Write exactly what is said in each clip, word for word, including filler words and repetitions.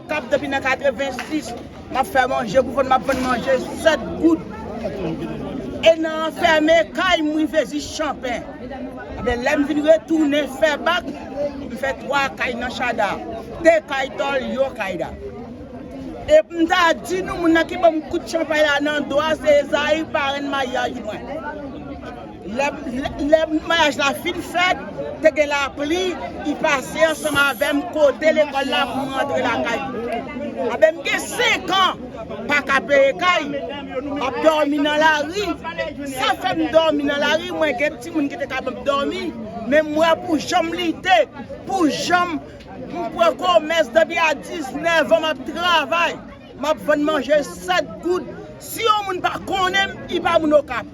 Kap depi nan katrevensis, m ap fè manje pou vann, m ap vann manje sèt goud. E nan anfèmen kay, m rive jis Chanpè. Ebyen, lè m vin retounen fè bak, m fè twa kay nan Chada. De kay tòl, yon kay da. E m ta di nou, moun nan ki ban m kout chanpay la nan do a, se Ezayi, parenn maryaj mwen. Lè, lè, lè maryaj la fin fèt, te gen lapli, li pase ansanm avè m kote lekòl la pou m rantre lakay. Anben, m gen senk an, pa ka peye kay, m ap dòmi nan lari. Sa fè m dòmi nan lari, mwen gen timoun ki te ka ban m dòmi, men m wè pou jan m lite, pou jan m pran komès depi a diznèf an, m ap travay. M ap vann manje sèt goud. Si yon moun pa konnen m, li pa moun Okap.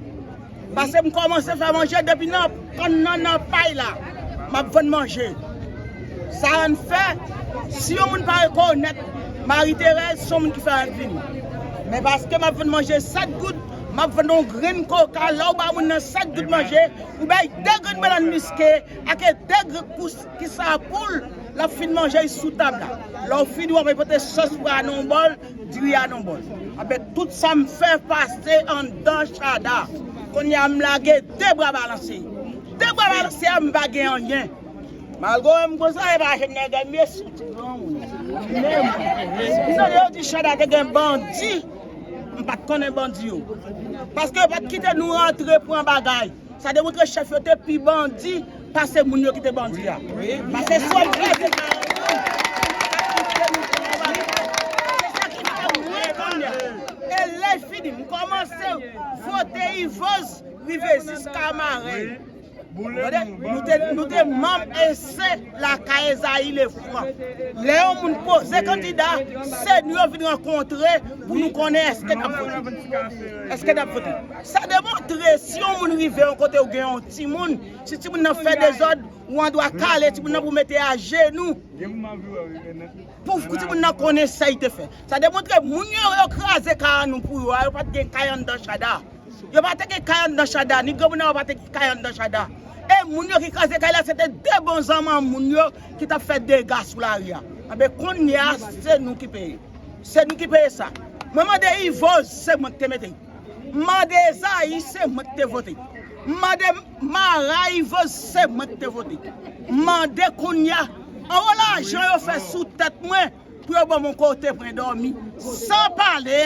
Paske m kòmanse fè manje depi nan kann nan, nan pay la. M ap vann manje. Sa rann fè, si yon moun pa rekonèt Marie Thérèse, se yon moun ki fè l vini. Men paske m ap vann manje sèt goud, m ap vann yon grenn koka, lè w ba moun nan sèt goud manje, ou bay de grenn bannann miske, ake de grenn kous ki sa poul, l ap fin manje l sou tab la. Lè w fini, w ap pote sòs pwa nan yon bòl, diri a nan yon bòl. Anben, tout sa m fè pase anndan Chada. Kounye a, m lage de bra balanse. De bra balanse a, m pa gen anyen. Malgre m konsa, e pa jèn nèg m ye, sou ti granmoun. Men, m tande yo di Chada te gen bandi, m pa t konnen bandi yo. Paske yo pa t kite nou rantre pran bagay. Sa demontre chèf yo te pi bandi pase moun yo ki te bandi a. Paske si w ap kraze kay moun, se sa ki fè mwen konnen. E lè fini, m kòmanse vote Yvos rive jiska Marèy. Tande, nou te, nou te manm e se lakay Ezayi Lefran. Lè yon moun poze kandida, se nou yo vin rankontre pou nou konnen èske n ap vote. Èske n ap vote? Sa demontre, si yon moun rive yon kote ou gen yon timoun, si timoun nan fè dezòd, ou andwa kale timoun nan pou mete ajenou. Pou timoun nan konnen sa li te fè. Sa demontre, moun yo, yo kraze kay an nou pou yo a, yo pa t gen kay anndan Chada. Yo pa te gen kay anndan Chada, ni granmoun nan yo pa te gen kay anndan Chada. E moun yo ki kraze kay la, se te de bon zanman moun yo ki t ap fè dega sou lari a. Anben, kounye a, se nou ki peye. Se nou ki peye sa. Mwen mande Yvos, se mwen ki te mete. M mande Ezayi, se mwen ki te vote. M mande Mara, Yvos, se mwen ki te vote. M mande kounye a, anwo lajan yo fè sou tèt mwen, pou yo ban m yon kote pou mwen dòmi, san pale,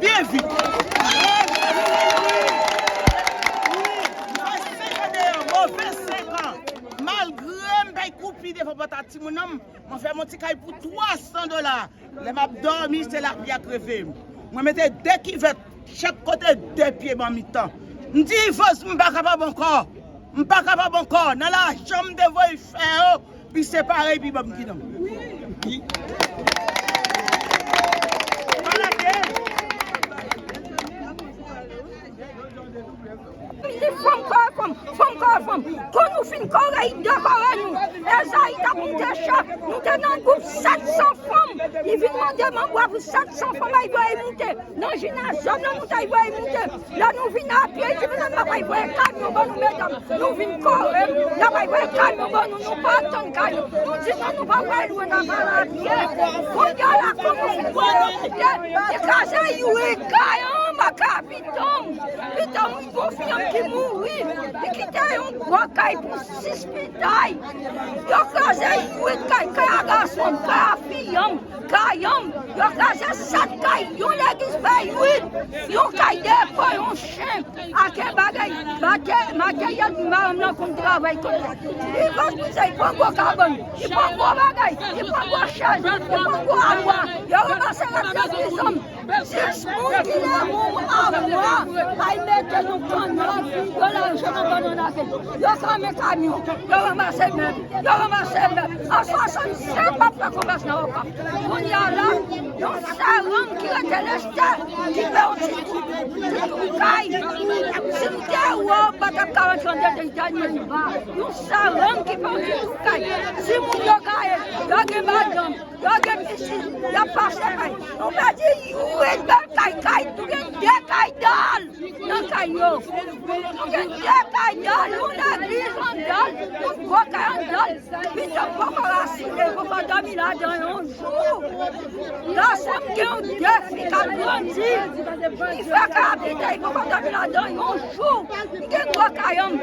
byen vit. Mwen senk an deyò, move senk an. Malgre m bay koupi devan pòt a timoun nan, mwen fè m yon ti kay pou twa san dola. Lè m ap dòmi, se lapli a k reve m. Mwen mete de kivèt chak kote, de pye ban mitan. M di, Yvos, m pa kapab ankò. M pa kapab ankò. Nan lajan m te voye fè yo, pi separe, pi ban m kinan. Li fanm kòrè fanm, fanm kòrè fanm. Kon nou fin kòrè, li dekòre nou. Ezayi t ap moute chè, nou te nan gwoup sèt san fanm. Li vin mande manm bwa pou sèt san fanm, ay voye moute. Nan jinaz, zòn nan moute, ay voye moute. Lè nou vin apye, li di, "Medam, n ap ay voye kamyon ban nou, medam." Nou vin kòrè, n ap ay voye kamyon ban nou, nou pa tann kamyon. Nou di, "Non, nou pa pral lwen, n ap al apye." Kounye a la, kon nou fin voye yo moute, li kraze uit kay anba kapitan m. Pitit m, gon fi an ki mouri, li kite yon gwo kay pou sis pitit. Yo kraze uit kay, kay a gason m, kay a fi an m, kay an m. Yo kraze sèt kay, yon legliz bay uit, yon kay depo, yon chen. Ake bagay, make, make yèt madanm nan konn travay kote. Li konn kouze, li pran gwo kabann, li pran gwo bagay, li pran gwo chèz, li pran gwo amwa. Yo ranmase rès legliz an m. Sis moun ki leve amwa, ay mete nou kannan, yo lave nan bannann avè l. Yo kraze kamyon, yo ranmase mèb, yo ranmase mèb. An swasannsenk, m ap fè komès nan Okap. Kounye a la, yon sèl moun ki rete leste, ki fè yon ti tou, ti tou kay. Si m te wè w, m pa t ap ka rantre anndan dènye ba. Yon sèl moun ki fè yon ti tou kay. Si moun yo gaye, yo gen madanm, yo gen pitit, y ap pase kay. Nou pèdi uit Ou gen bèl kay, kay, ou gen de kay dal nan kay yo. Ou gen de kay dal, yon legliz anndan l, yon gwo kay anndan l. Misye poko rasire, poko dòmi ladan yon jou. Gason m gen yon de fi k ap grandi. Li fè kay a pita, li poko dòmi ladan yon jou. Li gen gwo kay an.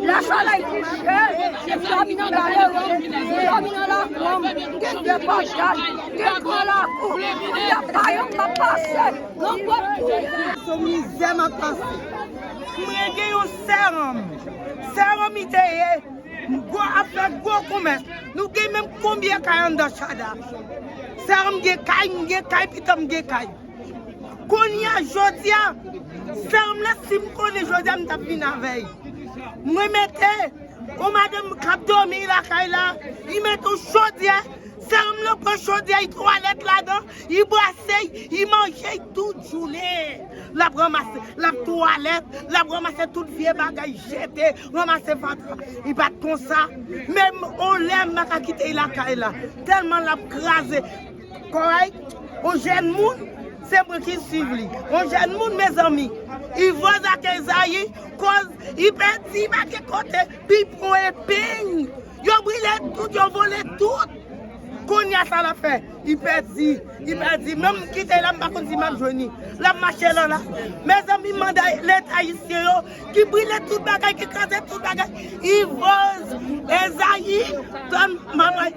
Lè solèy kouche, m dòmi nan galewo, m dòmi nan lakou, m gen de pòtay, m gen gran lakou, m gen payon m ap pase, gran pòt kouri. Se mizè m ap pase. Mwen gen yon sè an m. Sè an m li te ye. M gwo ap fè gwo konmès. Nou gen menm konbyen kay anndan Chada? Sè an m gen kay, m gen kay, pitit m gen kay. Kounye a, jodi a, sè m lan, si m konnen jodi a, m t ap vin avè l. Mwen mete yon madanm k ap dòmi lakay la, li mete yon chodyè, sè m lan pran chodyè, li twalèt ladan, li brase, li manje, li tout jounen. L ap ranmase, l ap twalèt, l ap ranmase tout vye bagay, jete, ranmase fatra. Li pa t konsa. Menm yon lè m pa ka kite l lakay la. Tèlman l ap kraze. Kòrèk, yon jèn moun, se mwen ki swiv li. Yon jèn moun, mezanmi, Ivoz ak Ezayi, koz li pèdi, li pa gen kote, pipon, epeng. Yo brile tout, yo vole tout. Kounye a sa l ap fè? Li pèdi, li pèdi. Menm m kite l la, m pa konn si m ap jwenn li. L ap mache lan la. Mezanmi, m mande Leta ayisyen yo, ki brile tout bagay, ki kraze tout bagay. Ivoz, Ezayi, tann manman.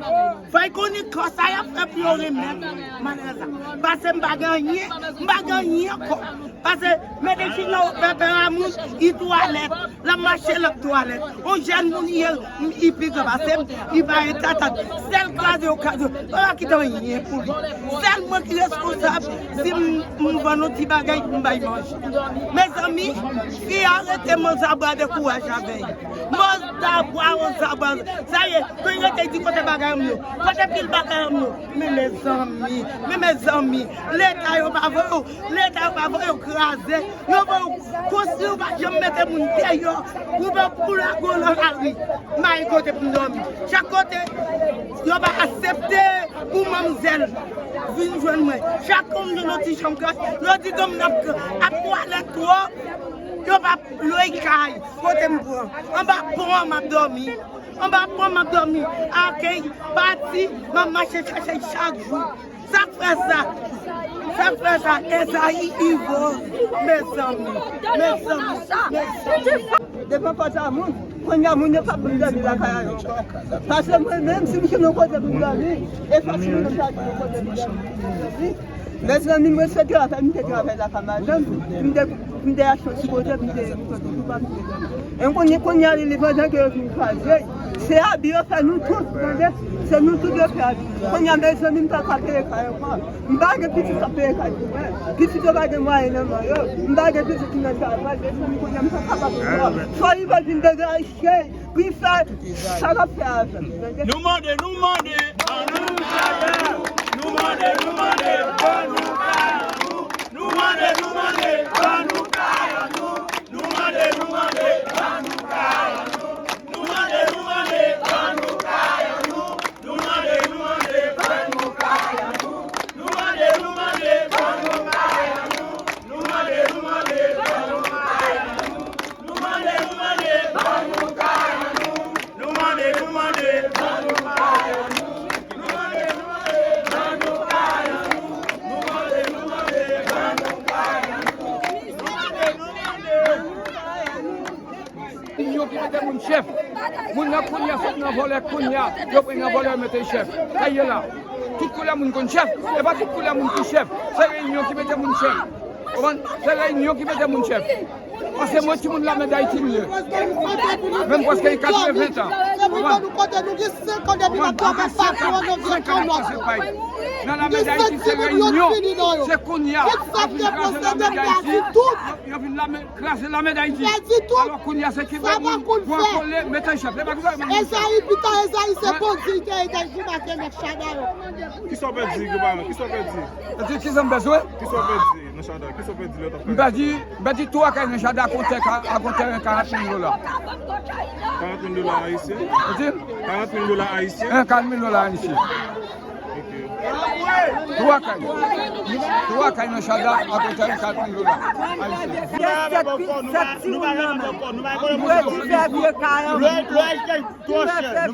Fò y konnen kò sa y ap fè pou yo renmen malerèz la. Pase m pa gen anyen, m pa gen anyen ankò. Pase mete fi nan pèpè a moun, li twalèt, l ap mache l ap twalèt. On jèn moun li ye, li pi gran pase m, li pa eta tann. Sèl kraze yo kraze, yo pa kite anyen pou li. Sèl mwen ki reskonsab, si m, m vann yon ti bagay pou m bay manje. Mezanmi, fi a rete mòzabwa dekouraje avè l. Mòzabwa, mòzabwa. Sa ye, pou l rete di kote bagay m yo. Kote pil bagay m yo. Men mezanmi, men mezanmi. Leta yo pa voye yo, Leta yo pa voye yo kraze. Yo voye yo konsi yo pa janm mete moun deyò. Ou pa pou lago nan lari. Mayi kote pou m dòmi. Chak kote, yo pa aksepte pou manmzèl vin jwenn mwen. Chak kou m jwenn yon ti chanm kras, yo di granmoun ap, ap twalèt twòp. Yo pa lwe kay, kote m pran. Anba pon an m ap dòmi. Anba pon m ap dòmi. Akèy, pati, m ap mache chèche l chak jou. Sa k fè sa? Sa k fè sa? Ezayi Ivo, mezanmi, mezanmi, mezanmi. Devan pòt a moun, kounye a moun yo p ap vin dòmi lakay a yo ankò. Paske mwen menm, si m jwenn yon kote pou m dòmi, e fasil mwen chwazi yon kote pou m dòmi. Mezanmi, mwen se travay, m te travay lakay madanm, m te, m te achte yon ti kote, m te, m te, m te, m te, e kounye, kounye a li, li pandan ke yo fin kraze, se abi yo fè nou tout, tande? Se nou tout yo fè abi. Kounye a, mezanmi, m pa ka peye kay ankò. M pa gen pitit k ap peye kay pou mwen. Pitit yo pa gen mwayen nan men yo. M pa gen pitit ki nan travay, mezanmi, kounye a, m pa kapab ankò. Fò li pa vin degaje. Pou l fè sa l ap fè avè m. Nou mande, nou mande, ban nou kay nou. Nou mande, nou mande, ban nou kay nou. Nou mande, nou mande, ban nou kay nou. Nou mande, nou mande, ban nou kay nou. Nou mande, nou mande, ban nou kay nou. Nou mande, nou mande, ban nou kay nou. Nou mande, nou mande, ban nou kay nou. Nou mande, nou mande, ban nou kay nou. Nou mande, nou mande, ban nou kay nou. Nou mande, nou mande, ban nou kay nou. Nou mande, nou mande, ban nou kay nou. Nou mande, nou mande, ban nou kay nou. Nou mande, nou mande. Yo ki mete moun chèf. Moun nan kounye a sot nan vòlè, kounye a yo pran nan vòlè, yo mete chèf. Sa ye la. Tout koulè moun konn chèf. E pa tout koulè moun ki chèf. Se reyinyon ki mete moun chèf. Konprann? Se reyinyon ki mete moun chèf. Paske mwen timoun Lamè Dayiti m ye. Menm prèske katreven tan. Konprann? Konprann? Mwen gen senk an depi m ap travay pati an nan vye kanòt. Nan Lamè Dayiti se reyinyon. Se kounye a. Yo vin kraze Lamè Dayiti. Yo vin lame, kraze Lamè Dayiti. Alò kounye a se Kebek moun pran kole, mete chèf. E pa konsa yo mete chèf. Ezayi, pita Ezayi se bandi li te ye, te jou make nèg Chada yo. Kisa w pèdi, granparan? Kisa w pèdi? Pèdi kisa m bezwen? Kisa w pèdi nan Chada? Kisa w pèdi lè w t ap fè? M pèdi, m pèdi twa kay nan Chada ak yon tè ka, ak yon tèren karant mil dola. Karant mil dola ayisyen? Pèdi? Karant mil dola ayisyen? Hein, karant mil dola ayisyen. Twa kay. Twa kay nan chada a otèl kat mil dola ayisyen. Gen sèt pi-, sèt timoun nan men. M redi fè vye kay an. M fè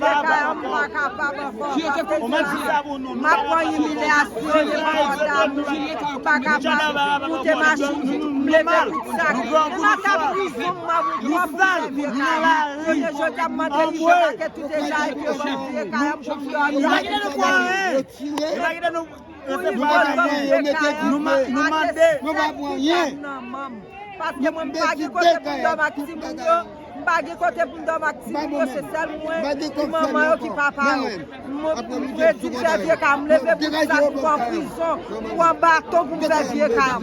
vye kay an, m pa kapab ankò. Paske m ap pran imilyasyon devan pòtab. M pa kapab moute machin, m leve tout sa. M ap ta prizon, m ap pran pou m fè vye kay an. Kounye jodi a, m mande li debake tout deja epi yo ban m vye kay an pou m dòmi. Pou li vòl ban m vye kay an, nou mande. Paske mwen m pa gen kote pou m dòmi ak timoun yo. M pa gen kote pou m dòmi ak timoun yo, se sèl mwen ki manman yo, ki papa yo. M redi fè vye kay an, m leve pou sa, m pran prizon, m pran baton pou m fè vye kay an.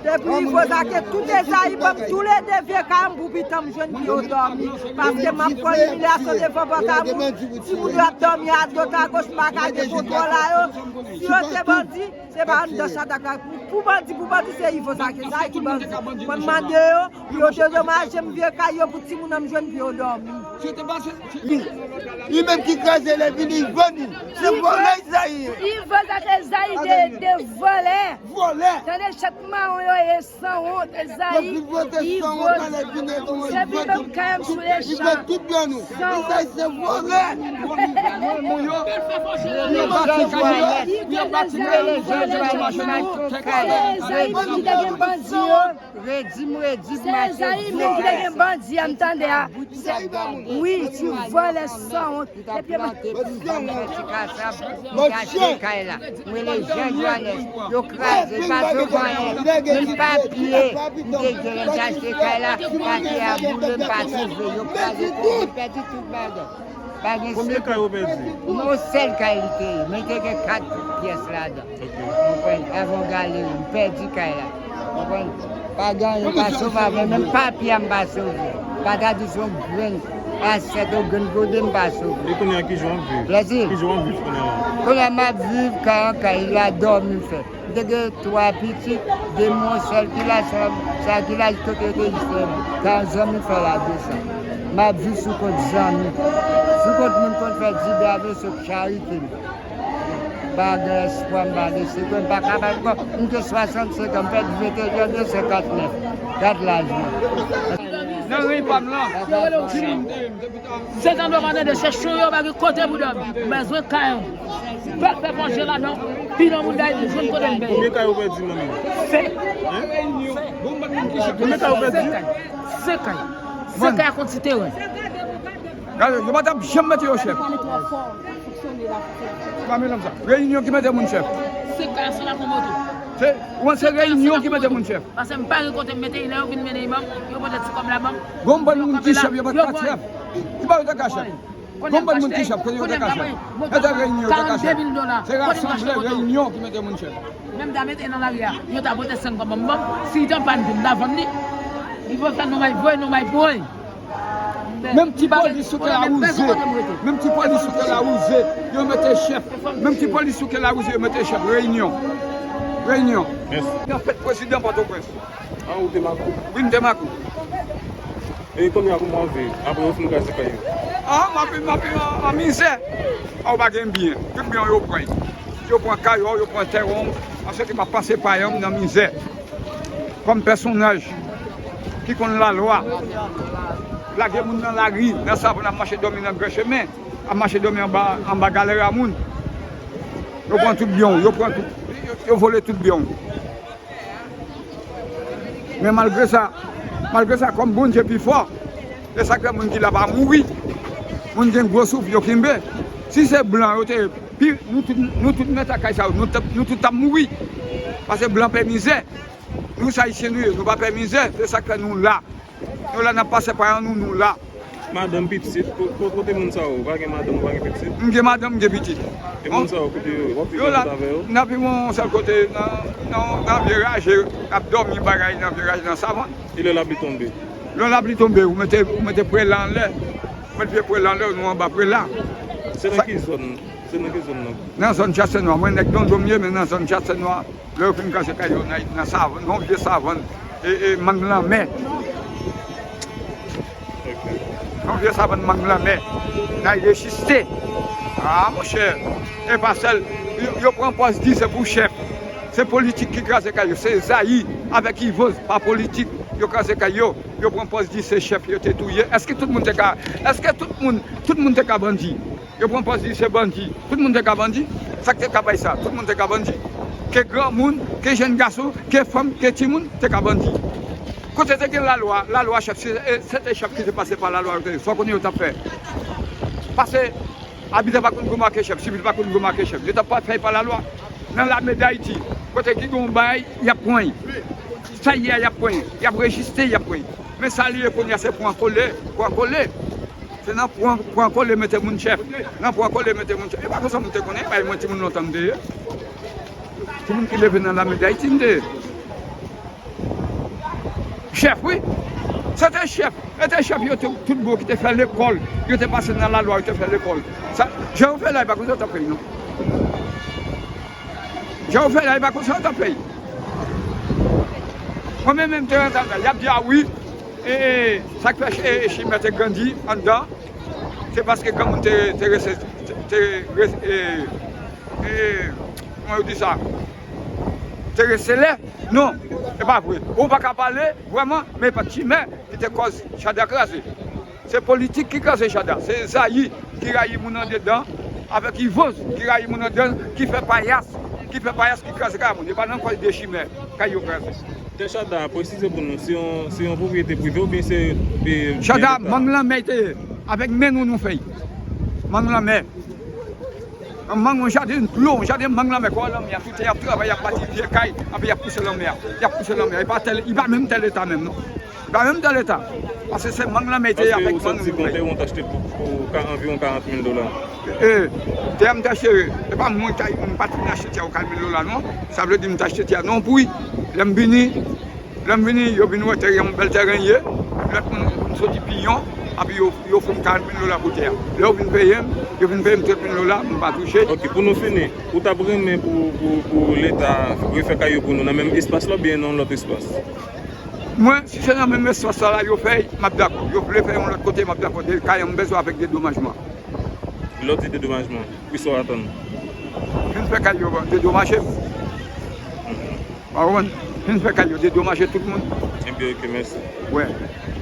Depi Ivo Zake tout Ezayi ban m toulede vye kay an pou pitan m jwenn pou yo dòmi. Paske m ap pran imilyasyon devan pòtab. Timoun yo ap dòmi adwat agoch, m pa ka gen kontwòl a yo. Si yo se bandi, se pa anndan chada kay. Pou, pou bandi, pou bandi, se Ivo Zake, Zake ki bandi. Mwen m mande yo pou yo dedomaje m vye kay yo pou timoun nan m jwenn pou yo dòmi. Li menm ki kraze lè vini, li vann li. Se vòlè Ezayi ye. Ivo Zake, Ezayi de, de vòlè. Vòlè. Tande chat mawon yo ye. Sanwont, Ezayi, Ivo, se vin ban m kay m sou lechan. Sanwont. Ezayi menm ki te gen bandi yo. Se Ezayi menm ki te gen bandi a, m tande a. Wi, ti vòlè sanwont. Epi mwen. Mwen achte kay la. Mwen rele Jean Johannes. Yo kraze, pa jwenn anyen. Menm papye, m te gen lè m te achte kay la, papye a boule, m pa twouve. Yo kraze, m pèdi tout bagay. Pa gen. Konbyen kay ou pèdi? Yon sèl kay li te ye. Men te gen kat pyès ladan. Konprann? Avan w gade, m pèdi kay la. Konprann? Pa gen anyen, pa sove avè, menm papye a m pa sove. Pa ta di se yon grenn asyèt, yon grenn gode m pa sove. E kounye a, kijan w ap viv? Plèzi. Kijan w ap viv kounye a la? Kounye a, m ap viv kay an kay, la dòmi m fè. M te gen twa pitit, de men yon sèl ki la, sa, sa ki la, kote yo te jis fè m. Kay an zanmi fè la de sa. M ap viv sou kont zanmi. Sou kont moun konn fè dibè avè sot charite m. M pa gen espwa, m pa gen sekrè, m pa kapab ankò. M gen swasannsenk an, m pèdi venteyen an de senkantnèf. Gad laj mwen. Nan reny pa m lan, timoun m te ye, m te pita. Se jan dòm nan de chèchon yo, pa gen kote pou dòmi. M bezwen kay an. Pèp fè konje ladan, pi nan moun dayiti jwenn kote m peye. Konbyen kay ou pèdi, manmi? Senk. Hein? Konbyen kay ou pèdi? Senk kay. Senk kay. Senk kay ak yon ti teren. Gade, yo pa t ap janm mete yo chèf. Se pa menm sa. Reyinyon ki mete moun chèf. Se ka, se la pou moto. Se, ou wè, se Reyinyon ki mete moun chèf. Paske m pa gen kote m mete, lè yo vin mennen imam, yo pote ti kòb la ban m. Gon bann moun ki chèf, yo pa t ka chèf. Ki ba yo ta ka chèf. Gon bann moun ki chèf, kote yo ta ka chèf. E ta Reyinyon yo ta ka chèf. Se rasanble Reyinyon ki mete moun chèf. Menm ta mete nan lari a, yo ta pote senk kòb ban m, ban m. Si li t an pàn, m ta vann li. Li pou fè non may voye, non may pran. Menm ti polis sou tè la wouze. Menm ti polis sou tè la wouze. Yo mete chèf. Menm ti polis sou tè la wouze, yo mete chèf. Reyinyon. Reyinyon. Mèsi. Nan fèt prezidan Pòtoprens. An, ou te Makou? Wi, m te Makou. E kounye a, kòman w ap viv? Apre yo fin kraze kay yo. An, m ap viv, m ap viv an, an mizè. A, ou pa gen byen. Tout byen w yo pran. Yo pran kay ou, yo pran tè ou. Ansuit, m ap pase pay an nan mizè. Kòm pèsonaj ki konn lalwa, lage moun nan lari, nan savann, ap mache dòmi nan gran chemen, ap mache dòmi anba, anba galè a moun. Yo pran tout byen w, yo pran tout, yo, yo vole tout byen w. Men malgre sa, malgre sa, kòm Bondye pi fò, e sa k fè moun ki la pa mouri. Moun gen gwo souf, yo kenbe. Si se blan yo te, pi, nou tout, nou tout nan ta kay sa yo, nou t-, nou tout t ap mouri. Paske blan pè mizè. Nou se Ayisyen nou ye, nou pa pè mizè, se sa k fè nou la. Nou la, n ap pase pay an nou, nou la. Madanm, pitit, ko-, ko-, kote moun sa yo? Ou pa gen madanm, ou pa gen pitit? M gen madanm, m gen pitit. E moun sa yo, kote yo ye? W ap viv avèk yo? N ap viv yon sèl kote, nan, nan, nan vye raje, n ap dòmi bagay nan vye raje, nan savann. E lè lapli tonbe? Lè lapli tonbe, ou mete, ou mete prela anlè. Ou mete pye prela anlè, nou anba prela. Se nan ki zòn? Se nan ki zòn nan? Nan zòn Chastè Nwa. Mwen nèg Dondon m ye, men nan zòn Chastè Nwa. Lè yo fin kraze kay yo nan, nan savann, nan vye savann, e, e, mang lanmè. Ok. Nan vye savann mang lanmè. Nan rejiste. Ah, monchè, e pa sèl, yo, yo pran pòz di se pou chèf. Se politik ki kraze kay yo. Se Zayi avèk Yvonse, pa politik, yo kraze kay yo. Yo pran pòz di se chèf yo te touye. Èske tout moun te ka, èske tout moun, tout moun te ka bandi? Yo pran pòz di se bandi. Tout moun te ka bandi? Sa k te ka bay sa? Tout moun te ka bandi? Ke granmoun, ke jèn gason, ke fanm, ke timoun te ka bandi. Kote te gen lalwa, lalwa chèf, se, e, se te chèf ki te pase pa lalwa, yo te, sa w konnen yo t ap fè. Pase, abitan pa konn gwo make chèf, sivil pa konn gwo make chèf. Yo t ap pa fè pa lalwa. Nan lame Dayiti, kote ki gen yon bagay, y ap pran. Sa y a, y ap pran. Y ap rejiste, y ap pran. Men sa li ye kounye a, se pran kole, pran kole. Se nan pran, pran kole mete moun chèf. Nan pran kole mete moun chèf. E pa konsa moun te konnen, bay mwen timoun lontan m te ye. Timoun ki leve nan lame Dayiti m te ye. Chèf, wi. Se te chèf. E te chèf yo te, tout bon ki te fè lekòl. Yo te pase nan lalwa, yo te fè lekòl. Sa, jan yo fè la, e pa konsa yo t ap fè, non. Jan yo fè la, e pa konsa yo t ap fè. Mwen menm, menm te rantre anndan, y ap di, a wi, e, e, sa k fè, e, e, chimè te grandi anndan, se paske granmoun te, te rese, te, te rese, e, e, kòman yo di sa? Te rese lè? Non, e pa vre. Ou pa ka pale vrèman, men e pa t chimè ki te kòz Chada kraze. Se politik ki kraze Chada. Se Zayi ki rayi moun andedan, avèk Yvonse ki rayi moun andedan, ki fè payas, ki fè payas, ki kraze kay moun. E pa nan kòz de chimè kay yo kraze. Tè Chada, presize pou nou, se yon, se yon pwopriyete prive oubyen se, e, Chada, byen leta? Mang lanmè te ye. Avèk men nou, nou fè l. Mang lanmè. Mang, yon jaden dlo, yon jaden mang lanmè, kwa lanmè a, tout y ap travay, y ap bati vye kay, epi y ap pouse lanmè a. Y ap pouse lanmè a. E pa tè, e pa menm tè leta menm, non. E pa menm tè leta. Paske se mang lanmè te ye avèk mang nou fè. Paske ou sòti konte, ou t achte pou, pou ka, anviwon karant mil dola. E, tè a m t achte, e pa mwen k te, m pa t vin achte tè a pou karant mil dola, non. Sa vle di m t achte tè a nan yon pri. Lè m vini, Lè m vini, yo vin wè tèren, yon bèl tèren ye. Lòt moun, moun soti Piyon, epi yo, yo ofri m karant mil dola pou tè a. Lè yo vin peye m, yo vin peye m trant mil dola, m pa touche. Ok, pou nou fini, ou t ap renmen pou, pou, pou leta refè kay yo pou nou nan menm espas la oubyen nan yon lòt espas? Mwen, si se nan menm espas la, la yo fè, m ap dakò. Yo vle fè yon lòt kote, m ap dakò. De, kay an m bezwen avèk dedomajman. Lè w di dedomajman, kisa w atann? Vin fè kay yo dedomaje m. Ou konprann? Vin fè kay yo dedomaje tout moun. Ebyen, ok, mèsi. Wè.